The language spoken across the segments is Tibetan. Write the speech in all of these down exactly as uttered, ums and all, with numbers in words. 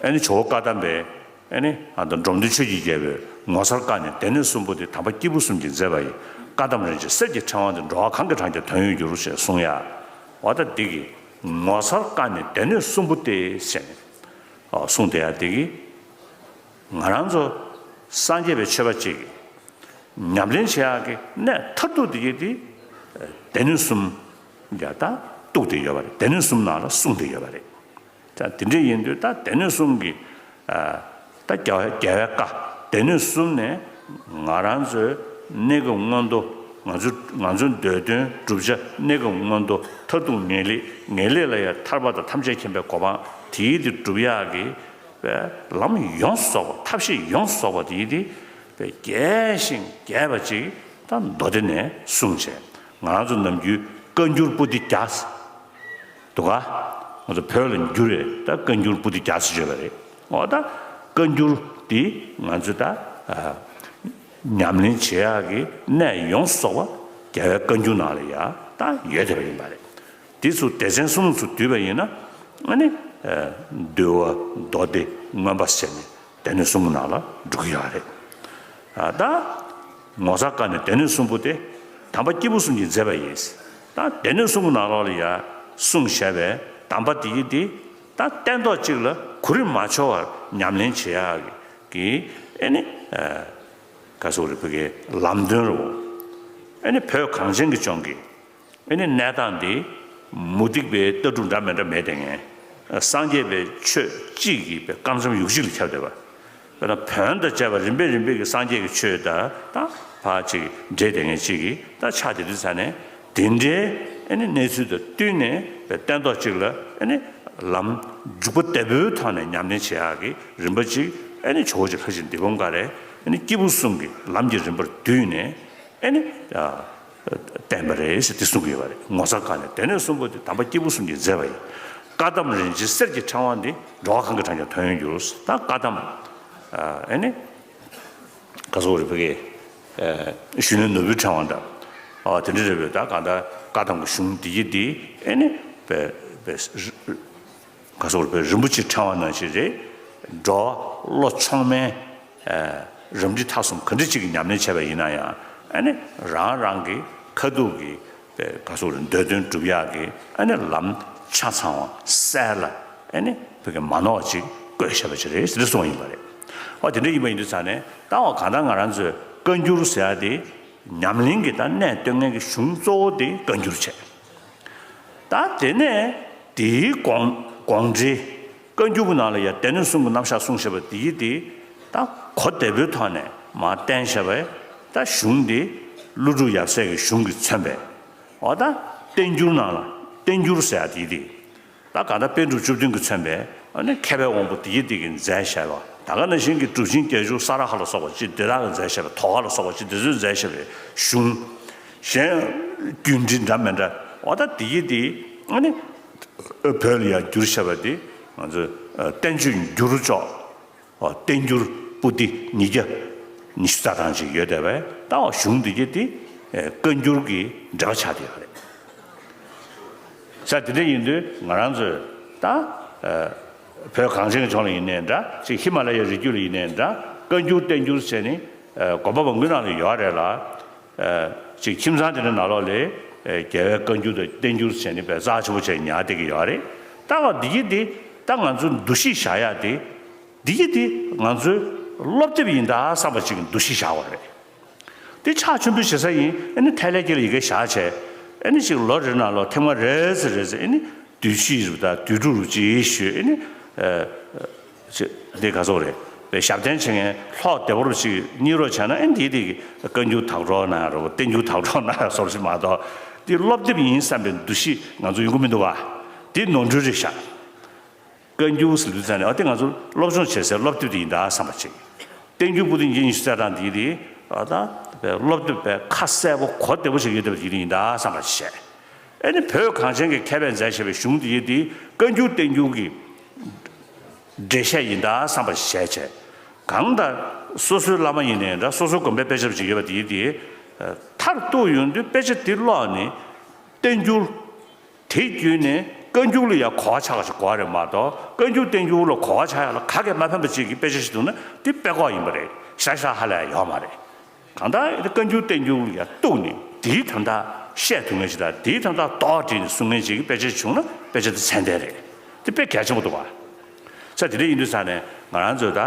ཨ་ནི་ཇོ་བོ་བཀའ་གདམས་པས་ཨ་ནི་ཨ་ད་འབྲོམ་སྟོན་ཆོས་ཀྱི་རྒྱལ་པོས་ངོ་མཚར་བཀའ་ནི་སྡེ་སྣོད་གསུམ་པོ་སྟེ། དམ་པ་སྐྱེས་བུ་གསུམ་གྱིས་མཛད་པ་ཡི། བཀའ་གདམས་རིན་ཆེན་གསེར་གྱི་ཕྲེང་བ་འདི། འགྲོ་བ་གང་གིས་བགྲང་ཀྱང་དོན་ཡོད་འགྱུར་ཞེས་གསུངས་ཡ། འོ་ད་འདི་གི་ངོ་མཚར་བཀའ་ནི་སྡེ་སྣོད་གསུམ་པོ་སྟེ་ཟེར་ནས་གསུངས་བསྡད་ཡ་འདི་གི། ང་རང་ཚོ་སངས་རྒྱས་པའི་ཆོས་པ་གཅིག་གིས་ཉམས་ལེན་བྱེད་ཡག་གི་གནད་མཐར་ཐུག་དེ་གི་དེ་སྡེ་སྣོད་གསུམ་ཡ་ད་གཏུགས་ཏེ་ཡོད་པ་རེད། སྡེ་སྣོད་གསུམ་ནང་ལ་གསུངས་ཏེ་ཡོད་པ་རེད། ད་དེ་འདྲ་ཡིན་དུས་ད་སྡེ་སྣོད་གསུམ་གྱི་ད་རྒྱལ་བའི་རྒྱལ་བའི་བཀའ་སྡེ་སྣོད་གསུམ་ནས་ང་རང་ཚོའི་གནས་སྐབས་མངོན་མཐོ། ང་ཚོ་ང་ཚོའི་འདོད་དོན་བསྒྲུབ་བྱ་གནས་སྐབས་མངོན་མཐོ། མཐར་ཐུག་ངེས་ལེགས། ངེས་ལེགས་ལ་ཡང་ཐར་པ་དང་ཐམས་ཅད་མཁྱེན་པའི་གོ་འཕང་དེའི་དེ་སྒྲུབ་ཡག་གི་པའི་ལམ་ཡོངས་སུ་རྫོགས་པ། ཐབས་ཤེས་ཡོངས་སུ་རྫོགས་པ་དེ་ཡིན་ཏེ། པའི་རྒྱས་ཤིང་རྒྱས་པ་ཅིག་ད་མདོ་སྡེ་ནས་གསུངས་བྱས། ང་རང་ཚོ་ནམ་རྒྱུན་བཀའ་འགྱུར་པོ་ཏི་བརྒྱ་འདུག་ག་ང་ཚོ་བོད་ལ་འགྱུར་བས་ད་བཀའ་འགྱུར་པོ་ཏི་བརྒྱ་ཟེར་བརྗོད་པ་རེད། འོ་ད་བཀའ་འགྱུར་འདི་ང་ཚོ་ད་ཉམས་ལེན་བྱེད་ཡག་གི་གནད་ཡོངས་སུ་རྫོགས་པ་རྒྱལ་བའི་བཀའ་འགྱུར་ནང་ལ་ཡ་ད་ཡོད་བསྡད་པ་ཡིན་པ་རེད། དེ་ཚོ་སྡེ་ཚན་གསུམ་ཚོ་བསྡུས་པ་ཡིན་ན་ཨ་ནི་འདུལ་བ་མདོ་སྡེ་མངོན་པ་ཟེར་ནས་སྡེ་སྣོད་གསུམ་པོ་ནང་ལ་འགྲོ་གི་ཡོད་རེད། ད་ངོ་མཚར་བཀའ་ནི་སྡེ་སྣོད་གསུམ་པོ་སྟེ། དམ་པ་སྐྱེས་བུ་གསུམ་གྱིས་མཛད་པ་ཡིན། ད་སྡེ་སྣོད་གསུམ་པོ་ནང་ལོགས་ལ་ཡ་གསུངས་བཞག་པའི་གདམས་པ་འདི་ཡི་འདི་ད་སྟན་ཐོག་གཅིག་ལ་གོ་རིམ་མ་འཆོལ་བར་ཉམས་ལེན་བྱེད་ཡག་གི་ཨེ་ནི་ག་སོག་རེ་བོད་ཀྱི་ལམ་སྟོན་རུ་ཨེ་ནི་བོད་གངས་ཅན་གྱི་ལྗོངས་ཀྱི་ཨེ་ནི་གནས་སྟངས་འདི་མུ་སྟེགས་པའི་ལྟ་གྲུབ་འདྲ་མི་འདྲ་མེད་དེ་ངས་སངས་རྒྱས་པའི་ཆོས་གཅིག་གི་པའི་རྐང་ཚོམ་ཡུག་གཅིག་ལ་ཁྱབ་བསྡད་པ། དཔེར་ན་བོན་དང་བཅས་པ་རིམ་པས་རིམ་པས་ཀྱི་སངས་རྒྱས་ཀྱི་ཆོས་དང་ད་ཕར་ཅིག་འདྲེས་དེ་ངས་ཅིག་གིས་ད་ཆགས་དེ་དུས་ས་ནས་དེ་འདྲའི་ཨེ་ནི་གནས་ཚུལ་དང་བསྟུན་ནས་པའི་སྟན་ཐོག་ཅིག་ལ་ཨེ་ནི་ལམ་འཇུག་པ་བདེ་པོའི་ཐོག་ནས་ཉམས་ལེན་བྱེད་ཡག་གི་རིམ་པ་ཅིག་ཨེ་ནི་ཇོ་བོ་རྗེ་ལྷ་རྗེ་འདི་སྤུངས་ཀ་རེ་ཨེ་ནི་སྐྱེས་བུ་གསུམ་གྱི་ལམ་གྱི་རིམ་པར་བསྡུས་ནས་ཨེ་ནི། བསྟན་པ་རེད་ཟེར་འདི་གསུང་གི་ཡོད་པ་རེད། ངོ་མཚར་བཀའ་ནི་སྡེ་སྣོད་གསུམ་པོ་འདི་དམ་པ་སྐྱེས་བུ་གསུམ་གྱིས་མཛད་པ་ཡིན། བཀའ་གདམས་རིན་ཆེན་གསེར་གྱི་ཕྲེང་བ་འདི། འགྲོ་བ་གང་གིས་བགྲང་ཀྱང་དོན་ཡོད་འགྱུར། ད་བཀའ་གདམས་ཨ་ནི་ག་སོག་རེ་བོད་ཀྱི་གཞོན་ནུའི་ནོར་བུའི་ཕྲེང་བ་འདྲ། ཨ་དེ་འདྲ་རེད་པས། ད་གང་ལྟར་བཀའ་གདམས་ཀྱི་གཞུང་འདི་ཡི་འདི་ཨེ་ནི་བས་བས། ག་སོག་རེ་བོད་རིན་པོ་ཆེའི་ཕྲེང་བ་ནང་བཞིན་རེད། འགྲོ་བ་བློ་མཆོག་དམན་རབ་འབྲིང་ཐ་གསུམ་ག་འདྲ་ཅིག་གི་ཉམས་ལེན་བྱས་པ་ཡིན་ན་ཡང་ཨ་ནི་རང་རང་གི་ཁ་ཐུག་གི་ག་སོག་རེ་འདོད་དོན་སྒྲུབ་ཡག་གི་ཨ་ནི་ལམ་ཆ་ཚང་བ་གསལ་ལ་ཨ་ནི་བོད་ཀྱི་མ་ནོར་བ་ཅིག་བཀོད་བཞག་པ་ཅིག་རེད་ཟེར་གསུངས་པ་ཡིན་པ་རེད། ཨོ་དེ་འདྲ་ཡིན་པ་ཡིན་དུས་ཙང་ནས་ད་འོ་གང་ལྟར་ང་རང་ཚོས་བཀའ་འགྱུར་ཟེར་ཡག་དེ་ཉམས་ལེན་གྱི་ད་གནད་སྟོན་མཁན་གྱི་གཞུང་གཙོ་བོ་དེ་བཀའ་འགྱུར་བྱས། ད་དེ་ནས་དེའི་དགོངས་དགོངས་འགྲེལ། བཀའ་འགྱུར་གྱི་ནང་ལ་ཡང་སྡེ་སྣོད་གསུམ་གྱི་རྣམ་གཞག་གསུངས་བཞག་པ་དེ་ཡི་དེ་ད་གོ་བདེ་པོའི་ཐོག་ནས་མར་བསྟན་བཞག་པའི་ད་གཞུང་དེ་ཀླུ་སྒྲུབ་ཡབ་སྲས་ཀྱི་གཞུང་གིས་མཚོན་པའི་འོ་ད་བསྟན་འགྱུར་ནང་ལ་བསྟན་འགྱུར་ཟེར་ཡག་དེ་ཡི་དེ། ད་གང་ལྟར་པཎ་གྲུབ་བཅུ་བདུན་གྱིས་མཚོན་པའི་ཨ་ནི་མཁས་པའི་དབང་པོ་དེ་ཡི་དེ་གིས་མཛད་བཞག་པ། ད་ག་ནང་བཞིན་གྱི་གྲུབ་ཆེན་བརྒྱད་ཅུ་ས་ར་ཧ་ལ་སོགས་པ་ཅིག་དེ་དག་གིས་མཛད་བཞག་པའི། དོ་ཧ་ལ་སོགས་པ་ཅིག་དེ་ཚོས་མཛད་བཞག་པའི་གཞུང་། གཞན་རྒྱུད་འགྲེལ་འདྲ་མི་འདྲ་འོ་ད་དེ་ཡི་དེ་ཨ་ནི་བོད་ལ་ཡང་བསྒྱུར་བཞག་པ་དེ་ང་ཚོས་བསྟན་བཅོས་འགྱུར་ལྕོག་བསྟན་འགྱུར་པོ་ཏི་ཉིས་བརྒྱ་ཉི་ཤུ་རྩ་གྲངས་ཅིག་ཡོད་བསྡད་པས། ད་འོ་གཞུང་འདི་གྱད་དེ་བཀའ་འགྱུར་གྱི་འགྲེལ་པ་ཆགས་བསྡད་ཡོད་རེད། ས་དེ་འདྲ་ཡིན་དུས་ང་རང་ཚོས་ད་བོད་གངས་ཅན་གྱི་ལྗོངས་ལ་ཡིན་ནའི་འདྲ། ཅིག་ཧི་མ་ལ་ཡའི་རི་རྒྱུད་ལ་ཡིན་ནའི་འདྲ། བཀའ་འགྱུར་བསྟན་འགྱུར་བྱས་ནས་དགོན་པ་མང་པོའི་ནང་ལ་ཡོད་རེད་ལ། ཅིག་ཁྱིམ་ཚང་དེ་འདྲ་ནང་ལོགས་ལ་རྒྱལ་བའི་བཀའ་འགྱུར་དང་བསྟན་འགྱུར་བྱས་ནས་བས་རྩ་ཆེན་པོ་བྱས་ཉར་བསྡད་ཀྱི་ཡོད་རེད། ད་འོ་འདི་གྱད་དེ་ད་ང་ཚོ་འདུ་ཤེས་བཞག་ཡག་དེ། འདི་གྱད་དེ་ང་ཚོའི་སློབ་དེབ་ཡིན་ད་བསམ་པ་ཅིག་གི་འདུ་ཤེས་བཞག་པ་རེད། དེ་ཕྱག་མཆོད་འབུལ་བྱེད་ས་ཡིན། ཨ་ནི་ཐལ་ལེ་ཁྱེར་ལ་ཡི་གེ་བཞག་བྱས། ཨ་ནི་ཅིག་ལོ་རེ་ནང་ལོགས་ཐེངས་མ་རེ་ཙམ་རེ་ཙམ་ཨ་ནི་དུས་ཕྱིས་རུ་དང་དུས་དྲུག་རུ་ཅིག་ཞུས། ཨ་ནི་ཅིག་འདི་ག་ཚོད་རེད། པའི་ཞབས་བརྟན་བྱེད་མཁན་ལྷོག་བདེ་པོ་རུ་ཅིག་གཉིད་རོགས་བྱས་ན་ཨ་ནི་འདི་དེ་གི་བཀའ་འགྱུར་དག་སྒྲོག་གནང་ཡག་རོ། བསྟན་འགྱུར་དག་སྒྲོག་གནང་ཡག་སོགས་ཞིག་མ་གཏོགས། འདི་སློབ་དེབ་ཡིན་བསམ་པའི་འདུ་ཤེས་ང་ཚོ་ཡོང་གི་མི་འདུག་བ། འདི་ནོར་འཁྲུལ་རེད་ཤག་བཀའ་འགྱུར་ཟེར་དུས་ཙང་ནས་ཨ་དེ་ང་ཚོ་སློབ་སྦྱོང་བྱེད་སའི་སློབ་དེབ་དེ་ཡིན་ད་བསམ་པ་ཅིག་བསྟན་འགྱུར་པོ་ཏི་ཉིས་བརྒྱ་ཉི་ཤུ་རྩ་གྲངས་དེ་དེ་ཨ་ད་སློབ་དེབ་པའི་ཁ་གསལ་པོ་གོ་བདེ་པོ་ཞིག་ཡོད་བསྡད་པ་དེ་དེ་ཡིན་ད་བསམ་པ་ཅིག་བྱས། ཨ་ནི་བོད་གངས་ཅན་གྱི་མཁས་པས་མཛད་བཞག་པའི་གཞུང་དེ་དེ་བཀའ་འགྱུར་བསྟན་འགྱུར་གྱི་འགྲེལ་བཤད་ཡིན་ད་བསམ་པ་ཞིག་བྱས་བྱས། གང་ལྟར་སོ་སོའི་བླ་མ་ཡིན་ནའི་འདྲ། སོ་སོའི་དགོན་པའི་དཔེ་ཆ་ཅིག་ཡོད་པ་དེ་དེ་མཐར་གཏུགས་ཡོང་དུས་དཔེ་ཆ་དེ་ཀློག་ནས་བསྟན་འགྱུར། དེ་བརྒྱུད་ནས་ བཀའ་འགྱུར་ལ་ཡང་གོ་བ་ཆགས་པ་ཞིག་དགོས་རེད་མ་གཏོགས། བཀའ་འགྱུར་བསྟན་འགྱུར་ལ་གོ་བ་ཆགས་ཡག་ལ་ག་གེ་མ་ཕན་པ་ཅིག་གི་དཔེ་ཆ་ཞིག་འདུག་ན་དེ་དཔེ་ཁོག་ཡིན་པ་རེད། ཤ་ཤ་ཧ་ལས་ཡོད་མ་རེད། གང་ལྟར་བཀའ་འགྱུར་བསྟན་འགྱུར་ལ་ཡང་གཏུགས་ནས་དེའི་དོན་དག་བཤད་ཐུབ་མཁན་ཞིག་དང་། དེའི་དོན་དག་རྡོག་བསྒྲིལ་ནས་གསུང་མཁན་ཞིག་གི་དཔེ་ཆ་བྱུང་ན་དཔེ་ཆ་དེ་ཚད་ལྡན་རེད། དེ་དཔེ་གལ་ཆེན་པོ་འདུག་བ། ས་དེ་འདྲ་ཡིན་དུས་ས་ནས་ང་རང་ཚོས་ད་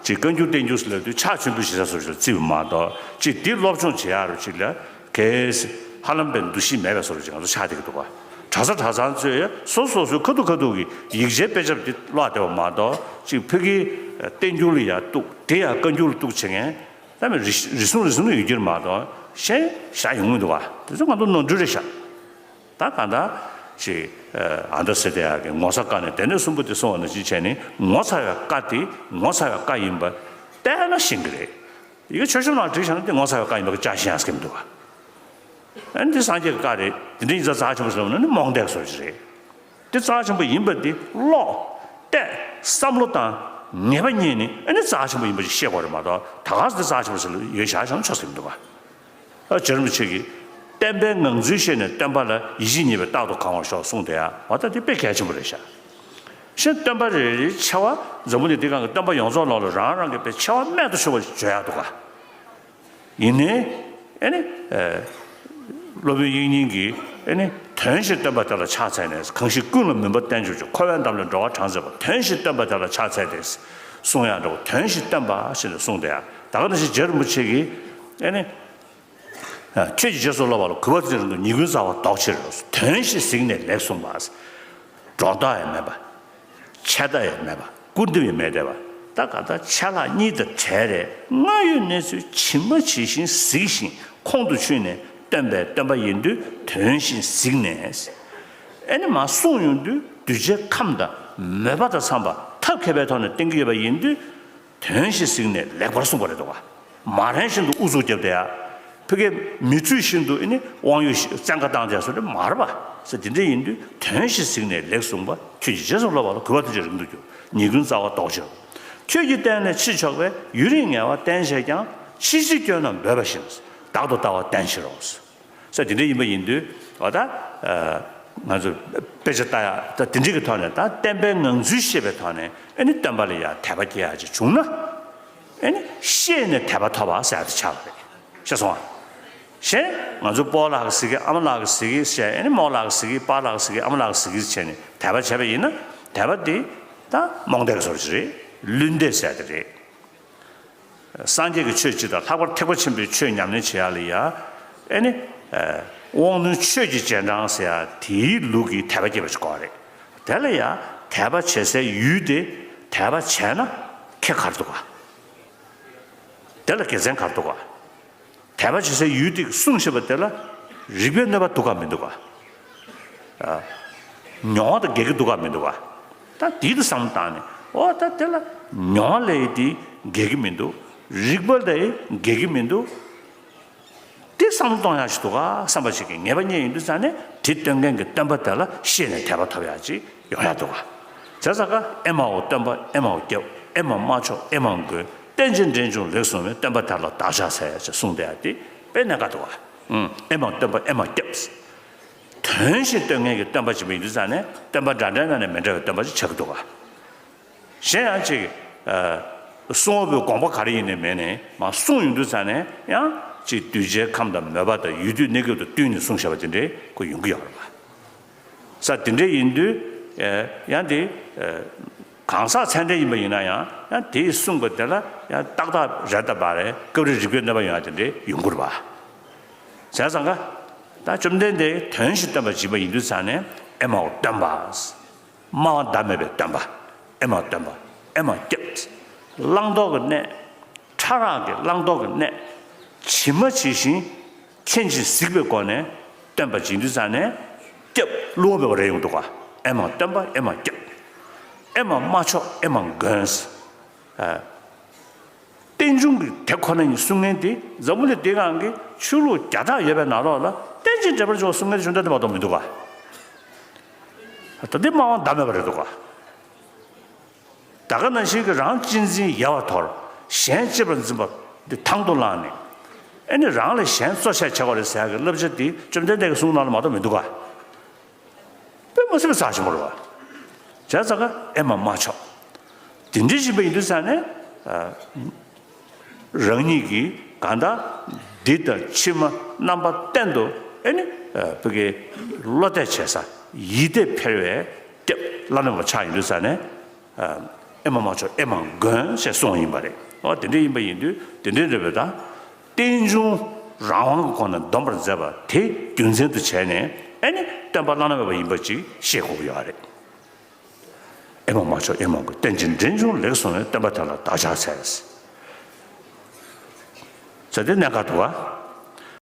ཅིག་བཀའ་འགྱུར་བསྟན་འགྱུར་ཟེར་ལབ་དུས་ཕྱག་མཆོད་འབུལ་ཞུ་ས་བཟོ་འདྲ་ཞིག་ལ་བརྩི་བ་མ་གཏོགས། ཅིག་འདི་སློབ་སྦྱོང་བྱེད་ཡག་རུ་ཅིག་ལ་གལ་སྲིད་ཧ་ལམ་པའི་འདུ་ཤེས་མེད་པའི་བཟོ་འདྲ་ཅིག་ང་ཚོ་ཆགས་བསྡད་ཀྱི་འདུག་བ། གྲྭ་ས་གྲྭ་ཚང་ཚོས་སོ་སོ་སོའི་ཁ་ཐུག་ཁ་ཐུག་གི་ཡིག་ཆའི་དཔེ་ཆ་འདི་ཀློག་བསྡད་པ་མ་གཏོགས། ཅིག་ཕ་གིའི་བསྟན་འགྱུར་ལ་ཡར་གཏུགས། དེ་ཡང་བཀའ་འགྱུར་ལ་གཏུགས་བྱེད་མཁན་ད་མི་རེ་ཟུང་རེ་ཟུང་ཡོད་ཀྱི་རེད་མ་གཏོགས། གཞན་ཞེ་དྲག་ཡོང་གི་མི་འདུག་བ། དེ་ཚོ་ང་ཚོ་ནོར་འཁྲུལ་རེད་ཤག་ད་གང་ལྟར་ཅིག་ཨ་མདའ་ཟེར་དེ་ཡག་གི་ངོ་ཚ་བཀའ་ནི་སྡེ་སྣོད་གསུམ་པོ་དེ་གསུང་བ་ནང་བཞིན་བྱས་ནས། ངོ་ཚ་བའི་བཀའ་དེ་ངོ་ཚ་བའི་བཀའ་ཡིན་པ་བལྟས་ན་ཤེས་ཀྱི་རེད། ཡི་གེ་མཆོད་བཤམས་ནང་བྲིས་བཞག་ན་དེ་ངོ་ཚ་བའི་བཀའ་ཡིན་པ་གི་ཅག་ཤེས་ཡག་གི་མི་འདུག་བ། ཨ་ནི་དེ་སངས་རྒྱས་ཀྱི་བཀའ་རེད། དེ་འདྲ་ཡིན་ཙང་རྩ་ཆེན་པོ་ཟེར་བ་ནི་རྨོངས་དད་བཟོ་ཅིག་རེད། དེ་རྩ་ཆེན་པོ་ཡིན་པ་དེ་ཀློག་བལྟས་བསམ་བློ་བཏང་ངེས་པ་རྙེད་ནས། ཨ་ནི་རྩ་ཆེན་པོ་ཡིན་པ་ཅིག་ཤེས་དགོས་རེད་མ་གཏོགས། ད་ག་སེ་དེ་རྩ་ཆེན་པོ་ཟེར་ལ་ཡོད་བཞག་བཞག་ན་ཆོག་ས་མི་འདུག་བ། ཨ་རྗེ་རིན་པོ་ཆེ་གིས་བསྟན་པའི་ངང་ཚུལ་ཤེས་ནས་སྟོན་པ་ལ་ཡིད་ཆེས་རྙེད་པས་རྟག་ཏུ་གང་བར་ཤོག་གསུངས་དེ་ཡང་། འོ་ད་དེ་དཔེ་གལ་ཆེན་པོ་རེད་ཤག་གཞན་སྟོན་པ་རེ་རེའི་ཆེ་བ་འཛམ་བུ་གླིང་འདིའི་སྒང་གི་སྟོན་པ་ཡོངས་རྫོགས་ནང་ལ་རང་རང་གི་དཔེ་ཆེ་བ་རྨད་དུ་བྱུང་བ་ཞིག་བརྗོད་ཡག་འདུག་ག་ཡིན་ནའི་ཨེ་ནི་ཨེ་སློབ་དཔོན་དབྱིག་གཉེན་གྱིས་ཨེ་ནི་དོན་ཞིང་སྟོན་པ་དེ་ལ་ཕྱག་འཚལ་ནས། གང་ཞིག་ཀུན་ལ་མུན་པ་གཏན་གྱུར་ཀྱང་། འཁོར་བའི་འདམ་ལས་འགྲོ་བ་གྲངས་ཚད་པ། དོན་ཞིང་སྟོན་པ་དེ་ལ་ཕྱག་འཚལ་ཏེ་གསུང་ཡག་འདྲ་བོ། དོན་ཞིང་སྟོན་པ་ཞེས་ནས་གསུངས་ཏེ་ཡང་། ད་ག་ནང་བཞིན་རྗེ་རིན་པོ་ཆེ་གིས་ཨེ་ནི། ཁྱོད་ཀྱིས་རྗེས་སུ་སློབ་པ་ལ། གུས་པ་དང་བརྩོན་འགྲུས་རིགས་འདུ། ཉེས་ཀུན་སྦྱང་བ་ལྡོག་ཕྱིར་རོ། དོན་ཞིང་གཟིགས་ནས་ལེགས་གསུངས་པ། སྒྲོ་འདོགས་ཡང་མེད་པ། ཆད་ལྟ་ཡང་མེད་པ། སྐུར་འདེབས་ཡང་མེད་བསྡད་པ། ད་ག་ད་ཆད་ལྷག་གཉིས་དང་བྲལ་རེད། སྔར་ཡོད་གནས་ཚུལ་ཇི་མ་ཇི་བཞིན་གཟིགས་ཤིང་ཁོང་དུ་ཆུད་ནས། སྟོན་པའི་བསྟན་པ་ཡིན་དུས་དོན་བཞིན་གཟིགས་ནས། ཨེ་ནི་མར་གསུངས་ཡོང་དུས་གདུལ་བྱའི་ཁམས་དང་མོས་པ་དང་འཚམས་པ་ཐབས་མཁས་པའི་ཐོག་ནས་བསྟན་གྱི་ཡོད་པ་ཡིན་དུས། དོན་ཞིང་གཟིགས་ནས་ལེགས་པར་གསུངས་པ་རེད་འདུག་ག་མ་རན་བཞིན་དུ་ཨུ་ཚུགས་བརྒྱབ་བསྡད་ཡ། ཕ་གིའི་མི་ཚུལ་བཞིན་དུ་ཨེ་ནི་དབང་ཡོད་བཙན་བཀའ་བཏང་བསྡད་ཡ་བཟོ་འདྲ་མ་རེད་པ། ཟེར་དེ་འདྲ་ཡིན་དུས་དོན་ཞིང་གཟིགས་ནས་ལེགས་གསུངས་པ། ཁྱོད་ཀྱིས་རྗེས་སུ་སློབ་པ་ལ། གུས་པ་དང་བརྩོན་འགྲུས་རིགས་འདུ་གྱུར། ཉེས་ཀུན་སྦྱང་བ་ལྡོག་ཕྱིར། ཁྱོད་ཀྱི་སྟེང་ནས་ཕྱིར་ཕྱོགས་པའི། ཡུན་རིང་ངལ་བ་བསྟེན་བྱས་ཀྱང་། ཕྱི་ཕྱིར་སྐྱོན་རྣམས་འབོད་པ་བཞིན། བདག་ཏུ་ལྟ་བ་བསྟེན་ཕྱིར་རོ། ས་དེ་འདྲ་ཡིན་པ་ཡིན་དུས། འོ་ད་ཨ་ང་ཚོ་དཔེ་ཆ་ལྟ་ཡ་ད་དེ་འདྲ་གི་ཐོག་ནས། ད་བསྟན་པའི་ངང་ཚུལ་ཤེས་པའི་ཐོག་ནས་ཨེ་ནི་སྟོན་པ་ལ་ཡ་དད་པ་སྐྱེ་ཡ་ཅིག་བྱུང་ན། ཨེ་ནི་ཤེས་ནས་དད་པ་ཐོབ་པ་ཟེར་ཡ་དེ་ཆགས་པ་རེད། ཤེས་སོང་ཨ། གཞན་ང་ཚོ་སྤོ་ལགས་ཀྱིས་གཟིགས་ཀྱི། ཨ་མ་ལགས་ཀྱིས་གཟིགས་ཀྱི་ཟེར། ཨེ་ནི་རྨོ་ལགས་ཀྱིས་གཟིགས་ཀྱི། པཱ་ལགས་ཀྱིས་གཟིགས་ཀྱི། ཨ་མ་ལགས་ཀྱིས་གཟིགས་ཀྱི་བྱས་ནས་དད་པ་བྱས་པ་ཡིན་ན། དད་པ་དེ་ད་རྨོངས་དད་ཀྱི་བཟོ་འདྲ་ཅིག་རེད། བླུན་དད་ཟེར་ཡ་དེ་རེད། སངས་རྒྱས་ཀྱི་ཆོས་སྤྱི་དང་ལྷག་པར་ཐེག་པ་ཆེན་པོའི་ཆོས་ཉམས་ལེན་བྱེད་ཡ་ལ་ཡ། ཨེ་ནི། ཨ་དབང་རྣོན་ཆོས་ཀྱི་རྗེས་འབྲང་ཟེར་ཡ་དེའི་ལུགས་ཀྱི་དད་པ་སྐྱེས་པ་ཞིག་དགོས་རེད། དེ་ལ་ཡ་དད་པ་བྱེད་སའི་ཡུལ་དེ། དད་པ་བྱས་ན་ཁེ་ག་རེ་འདུག་ག་དེ་ལ་དགེ་མཚན་ག་རེ་འདུག་ག་དད་པ་བྱེད་སའི་ཡུལ་དེ་གསུངས་བཞག་པ་དེ་ལ་རིགས་པའི་གནོད་པ་འདུག་ག་མི་འདུག་ག་ཨ། མྱོང་བ་དང་འགལ་གྱི་འདུག་ག་མི་འདུག་ག་ད་དེའི་དུ་བསམ་བློ་བཏང་ནས། འོ་ད་དེ་ལ་མྱོང་བ་ལ་ཡི་དེ་འགལ་གྱི་མི་འདུག་རིགས་པ་ལ་ཡི་འགལ་གྱི་མི་འདུག་དེ་བསམ་བློ་གཏོང་ཡག་ཞིག་འདུག་ག་བསམ་པ་ཞིག་གི་ངེས་པ་རྙེད་ཡོང་དུས་ཙང་ནས། དེ་སྟོན་མཁན་གྱི་སྟོན་པ་དེ་ལ་ཤེས་ནས་དད་པ་ཐོབ་ཡག་ཅིག་ཡོང་ཡག་འདུག་ག་བྱས་ཙང་ཀ་ཨེ་མའོ་སྟོན་པ་ཨེ་མའོ་སྐྱབས། ཨེ་མ་མ་ཆོག་ཨེ་མ་མགོན། རྟེན་ཅིང་འབྲེལ་འབྱུང་ལེགས་གསུངས་པས། སྟོན་པ་དེ་ལ་བདག་ཕྱག་འཚལ་ཡ་ཅེས་གསུངས་བསྡད་ཡ་དེ་དཔེ་གནད་འགག་འདུག་ག་ཨེ་མ་སྟོན་པ་ཨེ་མ་སྐྱབས། དོན་བཞིན་སྟོན་མཁན་གྱི་སྟོན་པ་ཅིག་ཡིན་དུས་ཙང་ནས། སྟོན་པ་འདྲ་འདྲ་ནང་ནས་མི་འདྲ་བའི་སྟོན་པ་ཅིག་ཆགས་ཀྱི་འདུག་ག་གཞན་ཡང་ཅིག་ཨ། གསུང་བ་པོའི་དགོངས་པ་ག་རེ་ཡིན་ནའི་མིན་ནའི་མར་གསུངས་ཡོང་དུས་ཙང་ནས། ཡང་ཅིག་གདུལ་བྱའི་ཁམས་དང་མོས་པ་དང་ཡུལ་དུས་གནས་སྐབས་དང་བསྟུན་ནས་གསུངས་བཞག་པ་དེ་འདྲའི་ཁོ་ཡོང་གི་ཡོད་རེད་པ། ས་དེ་འདྲ་ཡིན་དུས། ཨེ་ཡང་དེ་ཨེ་གང་ཟག་ཚད་ལྡན་ཡིན་པ་ཡིན་ན་ཡང་། ཡང་དེས་གསུངས་པ་དེ་ལ་ཡང་ཏག་ཏག་རེད་ད་པ་རེད། སྐབས་རེ་རིགས་པའི་གནོད་པ་ཡོང་ཡ་དེ་འདྲ་ཡོང་གི་རེད་པ། བྱས་ཙང་ཀ་ད་བཅོམ་ལྡན་འདས་དོན་བཞིན་སྟོན་པ་ཅིག་ཡིན་པ་ཡིན་དུས་ཙང་ནས། ཨེ་མའོ་སྟོན་པ། སྨྲ་བ་ཟླ་མེད་པའི་སྟོན་པ། ཨེ་མ་སྟོན་པ་ཨེ་མ་སྐྱབས། བླང་དོར་གྱི་གནས། ཕྲ་རགས་ཀྱི་བླང་དོར་གྱི་གནས་ཇི་མ་ཇི་བཞིན་མཁྱེན་ཅིང་གཟིགས་པའི་སྒོ་ནས་སྟོན་པ་ཅིག་ཡིན་དུས་ཙང་ནས། སྐྱབས། བསླུ་བ་མེད་པ་རེད་ཡོང་འདུག་ག་ཨེ་མ་སྟོན་པ་ཨེ་མ་སྐྱབས། ཨེ་མ་མ་ཆོག་ཨེ་མ་མགོན། ཨ། རྟེན་འབྱུང་གི་དེ་ཁོ་ན་ཉིད་གསུང་མཁན་དེ་འཛམ་བུ་གླིང་འདིའི་སྒང་གི་ཆོས་ལུགས་བརྒྱ་ཕྲག་ཡོད་པའི་ནང་ལོགས་ལ་རྟེན་ཅིང་འབྲེལ་པར་འབྱུང་བ་གསུང་མཁན་དེ་བཅོམ་ལྡན་འདས་མ་གཏོགས་མི་འདུག་ག་ད་འདི་སྨྲ་བ་ཟླ་མེད་པ་རེད་འདུག་ག་ད་ག་ནང་བཞིན་གྱི་རང་གཅེས་འཛིན་ཡལ་བར་དོར། གཞན་གཅེས་པར་འཛིན་པ་འདི་དང་དུ་བླངས་ནས། ཨེ་ནི་རང་ལས་གཞན་གཙོ་ཆེར་བྱེད་པ་རེད་ཟེར་ཡག་གི་བསླབ་བྱ་འདི་བཅོམ་ལྡན་འདས་ཀྱི་གསུང་ནང་ལ་མ་གཏོགས་མི་འདུག་ག་དཔེ་ མ་སེམས་ས་ཞིམ་པོ་རེད་བ། བྱས་ཙང་ཀ་ཨེ་མ་མ་ཆོག་དེ་འདྲ་བཞིན་པ་ཡིན་དུས་ས་ནས། རང་ཉིད་ཀྱིས་གང་ལྟར་འདི་ལྟར་ཕྱི་མ་རྣམ་པ་གཏན་དུ་ཨེ་ནི་བོད་ཀྱི་བློ་གཏད་བྱེད་ས་ཡིད་གཏད་ཕེར་བའི་སྟེགས་བླ་ན་མེད་པ་ཆགས་ཡིན་དུས་ས་ནས། ཨེ་མ་མ་ཆོག་ཨེ་མ་དགོན་ཞེས་གསུངས་ཡིན་པ་རེད། འོ་དེ་འདྲ་ཡིན་པ་ཡིན་དུས་དེ་འདྲའི་འདྲ་བའི་ད་རྟེན་འབྱུང་རང་དབང་གི་སྒོ་ནས་འདོམས་པར་མཛད་པ་དེ་རྒྱུ་མཚན་དུ་བྱས་ནས་ཨེ་ནི་བསྟན་པ་བླ་ན་མེད་པ་ཡིན་པ་ཅིག་ཤེས་དགོས་ཀྱི་ཡོད་རེད། ཨེ་མ་མ་ཆོག་ཨེ་མ་དགོན། རྟེན་ཅིང་འབྲེལ་འབྱུང་ལེགས་སོང་བས། བསྟན་པ་དེ་ལ་བདག་ཕྱག་འཚལ། ཟེར་དེ་གནད་འགག་འདུག་ག